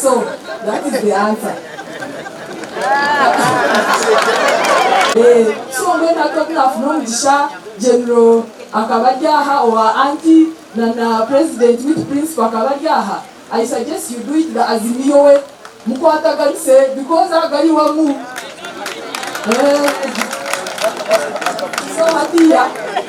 So that is the answer. Eh, so mbwenu hati obu nafuna omugisha General akaba ari aha owa aunty na na president witu principal akaba ari aha I suggest you do it the Azimio way mukwataganise because agari wamu eh, so hatiya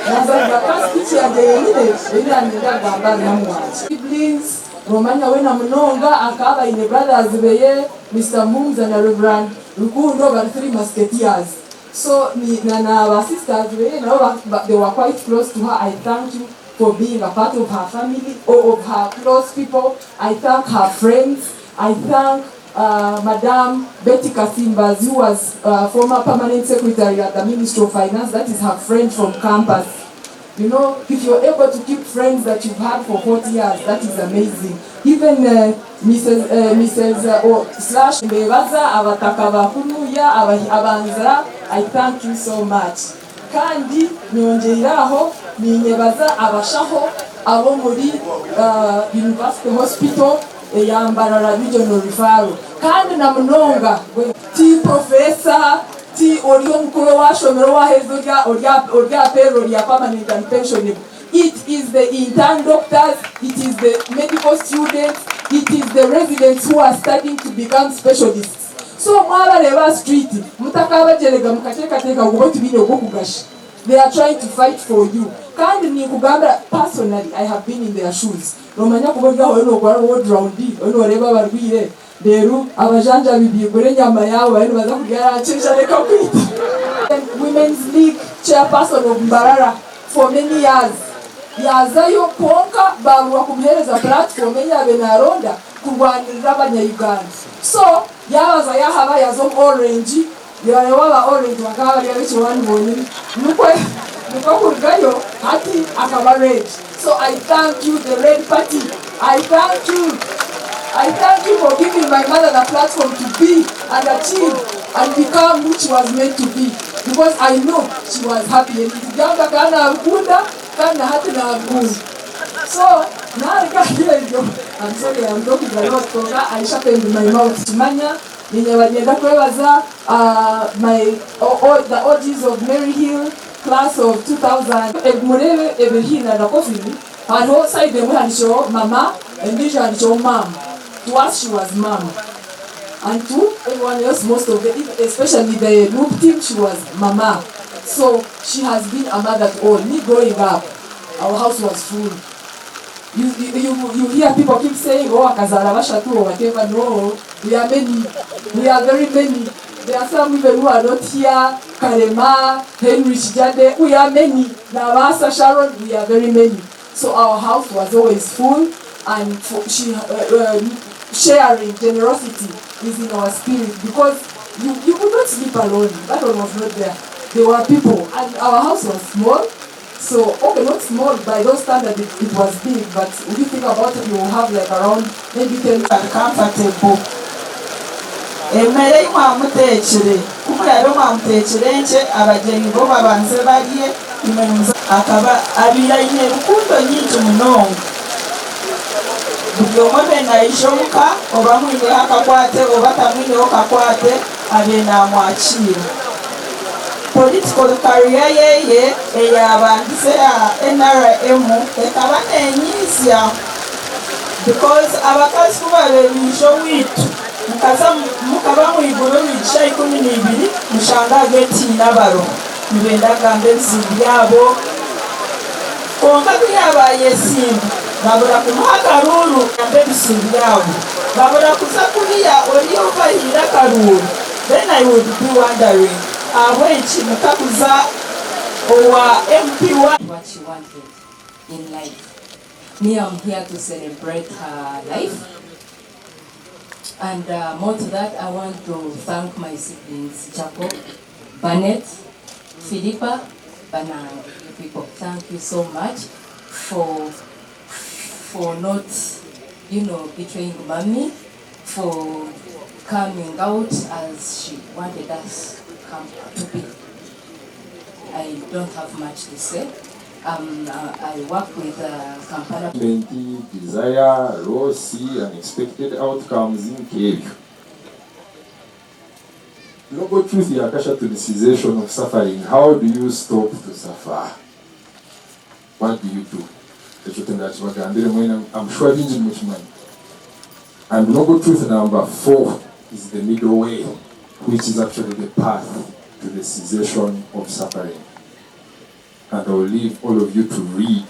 naza kugaruka speech yangye yenyine ei nanyenda kugamba ahari mamu wangye. Siblings Nomanya we na munonga akaba aine brothers beye Mister Mumza na Rev Rukundo bari three musketeers so ni na na ba sisters beye nabo ba they were quite close to her I thank you for being a part of her family or of her close people I thank her friends I thank Madam Betty Kasimbazi who was former permanent secretary at the ministry of finance that is her friend from campus You know if you're able to keep friends that you've had for 40 years that is amazing even Mrs Mrs or slash Mbebaza abataka ba kunuya abanzira I thank you so much kandi nyongyeire aho ninyebaza abashaho ab'omuri University Hospital eya Mbarara Regional Referral kandi na munonga ti Professor Ti ori omukuru owashomire owaherize ori ori aha payroll ya permanent and pensionable. It is the intern doctors, it is the medical students, it is the residents who are studying to become specialists. So mwabareeba aha street mutakabagyerega mukateekateeka ngu bo tibaine gw'okugasha. They are trying to fight for you. Kandi ninkugambira personally I have been in their shoes. Nomanya kuba ori aho oriyo nokora ward round oriyo noreeba abarwaire Reero abajanjabi baigura enyama yaabo bariyo nibaza kurya ranki enjara ekakwita. Women's League Chairperson of Mbarara for many years yaazayo kwonka baaburwa kumuheereza platform ei yaabaire naaronda kurwanirira abanya Uganda. So yaabaza yaahaba yaaza omu Orange yaareeba aba Orange bakaba bari ab'ekiwaani bonyine nikwo nikwo kurugayo hati akaba Red. So I thank you the Red Party, I thank you, I thank you for giving my mother the platform to be and achieve and become who she was meant to be because I know she was happy and nitugamba akaba nabikunda kandi na hati nabikunda. So naruga ahari ebyo, I'm sorry I'm talking a lot kwonka I sharpened my mouth kimanya Niinye baryenda kwebaza my the OGs of Maryhill class of 2000. Ebi mureebe ebiri haihi na coffin hariho side emwe ehandikireho mama endiijo ehandikireho mum to us she was mum and to everyone else most of the especially the Nup team she was mama so she has been a mother to all me growing up our house was full you, you, you hear people keep saying oh akazaara bashatu or whatever no We are many, we are very many, there are some even who are not here, Karema, Henry Kijade, we are many, Nabaasa Sharon, we are very many. So our house was always full and for, she, sharing, generosity is in our spirit because you, you could not sleep alone, that one was not there. There were people and our house was small. So, okay, not small, by those standards it, it was big, but if you think about it, you will have like around maybe 10 Uncomfortable. Emere ei mwamuteekire, ku muraabe mwamuteekire enkye, abagyenyi bo babanze barye, imwe nimuza. Akaba abaire aine rukundo nyingi munonga. Buri omwe abaire naija omuka, oba amwineho akakwate oba atamwineho kakwate, abaire naamwakiira. Political career yeye eyabandize aha NRM ekaba nenyiizya because abakazi kubabaire baija owaitu mukaza mukaba mwigura orwigi shaaha 12 mushanga aha gate haine abaroho nibenda kugamba ebizibu byabo kwonka kuyabayesimba babura kumuha akaruuru kugamba ebizibu byabo babura kuza kuriya oriya obahaire akaruuru. Then I would be wondering ahabw'enki mutakuza owa MP wa. What she wanted in life. Me am here to celebrate her life and uh, more to that I want to thank my siblings Jacob, Barnett, Philippa, Banang, you people. Thank you so much for for not you know betraying mommy for coming out as she wanted us to come to be. I don't have much to say. Um, I work with Kampala. Ment, desire, loss, unexpected outcomes nk'ebyo. Noble truth ya kashatu ni cessation of suffering, how do you stop to suffer? What do you do? Ekyo tindakibagambire mwena I'm sure bingi nimukimanya. And noble truth number 4 is the middle way which is actually the path to the cessation of suffering. And I will leave all of you to read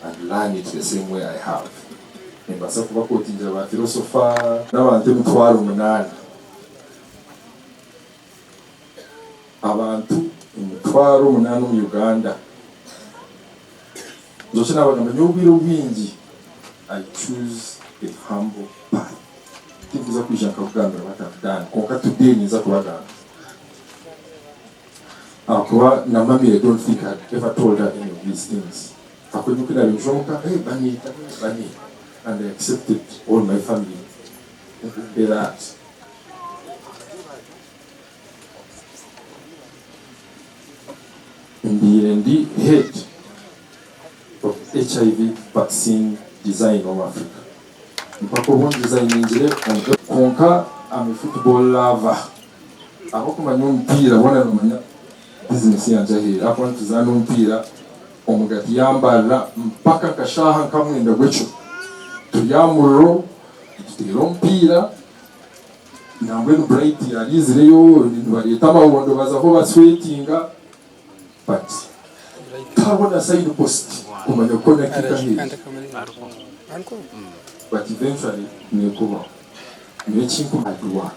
and learn it the same way I have. Nimbaasa kubakotingira ba philosopher n'abantu emitwaro munaana. Abantu 8000 omu Uganda. Nzokye nabagamba nyowe obwire obwingi I choose the humble path. Tinkuza kwija nkakugambira what I've done kwonka today ninza kubagambira. Ahakuba na mummy I don't think had ever told her any of these things. Ahakuba nyowe kunaaba nyija omuka, hey baniita, hey baniita and I accepted all my family be that. Mbaire ndi head of HIV vaccine design omu Africa. Mpaka obu ndizayiningire kwonka am a football lover. Ahabw'okumanya omupiira boona nibamanya bizinesi yangye ahu eri ahakuba nituzaana omupiira omugati yambarira mpaka nka shaaha nka mwenda gw'ekiro turi aha muriro nituteera omupiira nambwenu Bright yariizireyo nibareeta amabondo bazaho baswetinga but tihariho na sign post kumanya ku corner kick ahu eri but eventually nekubaho. Nyowe ekinkuba hard work.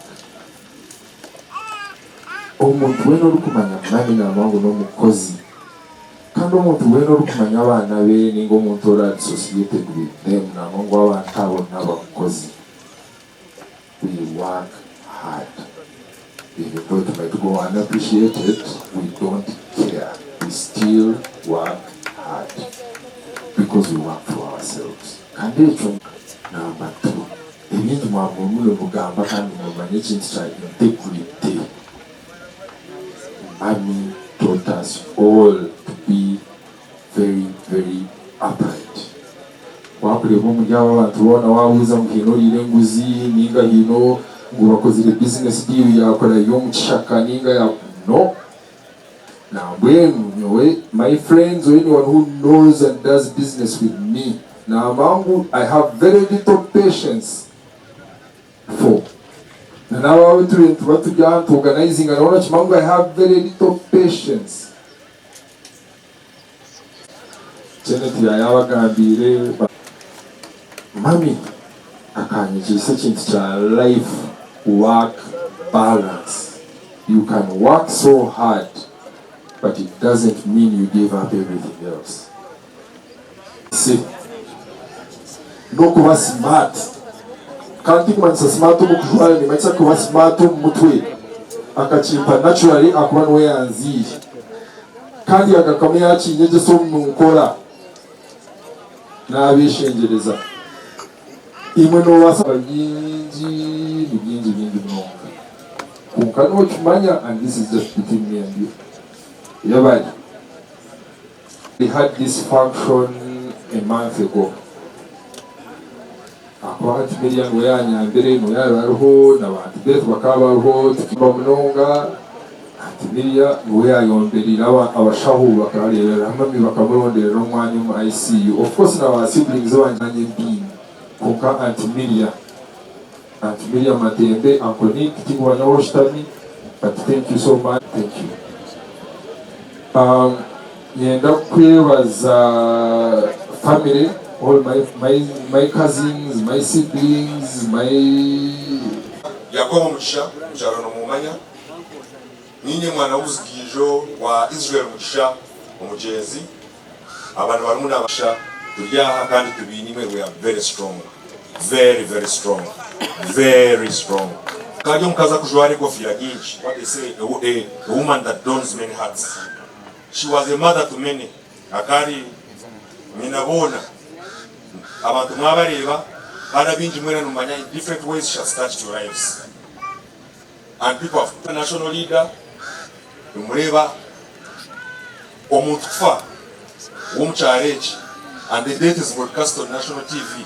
Omuntu weena orikumanya mummy nangwa ngu n'omukozi kandi omuntu weena orikumanya abaana be ninga omuntu ori associated with them nangwa ngu abantu abo n'abakozi. We work hard even though it might go unappreciated we don't care we still work hard because we work for ourselves kandi ekyo Number two, ebingi mwaba murimu nimugamba kandi nimumanya ekintu kya integrity. Mummy taught us all to be very very upright. Wakureeba omuri abo abantu boona wabuuza ngu haine oriire enguzi ninga haine ngu bakozire business deal yakora y'omukishaka ninga ya no. Nambwenu nyowe my friends or anyone who knows and does business with me namba ngu I have very little patience for na naabo abu turiyo nituba turi aha nitu organizinga nabo nibakimanya ngu I have very little patience. Janet yaabagambiire Mummy akanyegyesa ekintu kya life work balance. You can work so hard but it doesn't mean you give up everything else. See, n'okuba smart kandi tikumanyisa smart omu kujwara nimanyisa kuba smart omu mutwe akakimpa naturally ahakuba niwe yanziire kandi yagarukamu yakinyegyesa omu nkora Naabeshengyereza, imwe noobaasa. Bingi, ni bingi bingi munonga. Kwonka nookimanya, and this is just between me and you, yabari. We had this function a month ago. Ahakuba hati Miriam niwe yaanyambire, niwe yaaba ariho, na ba Aunty Beth bakaba bariho, tukimba munonga. Aunty Miria niwe yaayomberiire abashaho bakareebera mummy bakamuronderera omwanya omu ICU. Of course na ba siblings bangye nanye mbaine kwonka Aunty Miria, Aunty Miria Matembe, Uncle Nick tinkumanya ahu oshutami but thank you so much. Thank you. Nyenda kwebaza family, all my, my, my cousins, my siblings, my. Yakobo Mugisha, mukyaro nomumanya. Niinye mwana w'omuzigiijo wa Israel Mugisha omugyenzi. Aba ni barumuna ba Mugisha. Turi aha kandi tubaine imwe we are very strong. Very very strong. Very strong. Kandi omukazi akujwara ekofiira nyingi, what they say a, a, a woman that dons many hats. She was a mother to many. Akaba ari nyina boona. Abantu mwabareeba kandi abaingi mwena nimumanya in different ways she has touched your lives. And people have national leader nimureeba omuntu kufa. W'omu kyaro eki and the date is broadcast on national TV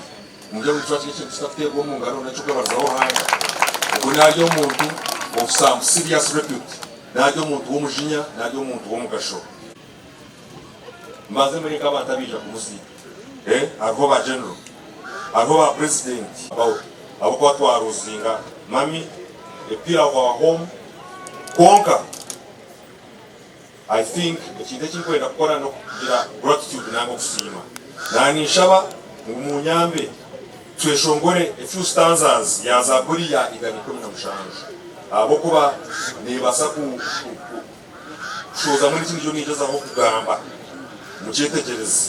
Ningira ngu nikiba kiri ekintu kitakuteebwa omu ngaro n'eky'okwebarizaho Ruhanga. Ogwo naari omuntu of some serious repute, naari omuntu w'omujinya, naari omuntu w'omugasho. Mbanze mureke abantu abaija kumuziika. Eh, hariho ba general, hariho ba president about ahabw'okuba twaruzinga mummy, a pillar of our home, kwonka I think ekintu eki ndikwenda kukora n'okugira gratitude nanga okusiima. Naninshaba ngu munyambe tweshongore a few stanzas ya Zaaburi ya 117 ahabw'okuba neebaasa ku kushohozamu n'eki ndiyo ningyezaho kugamba. Mukyetegyereze.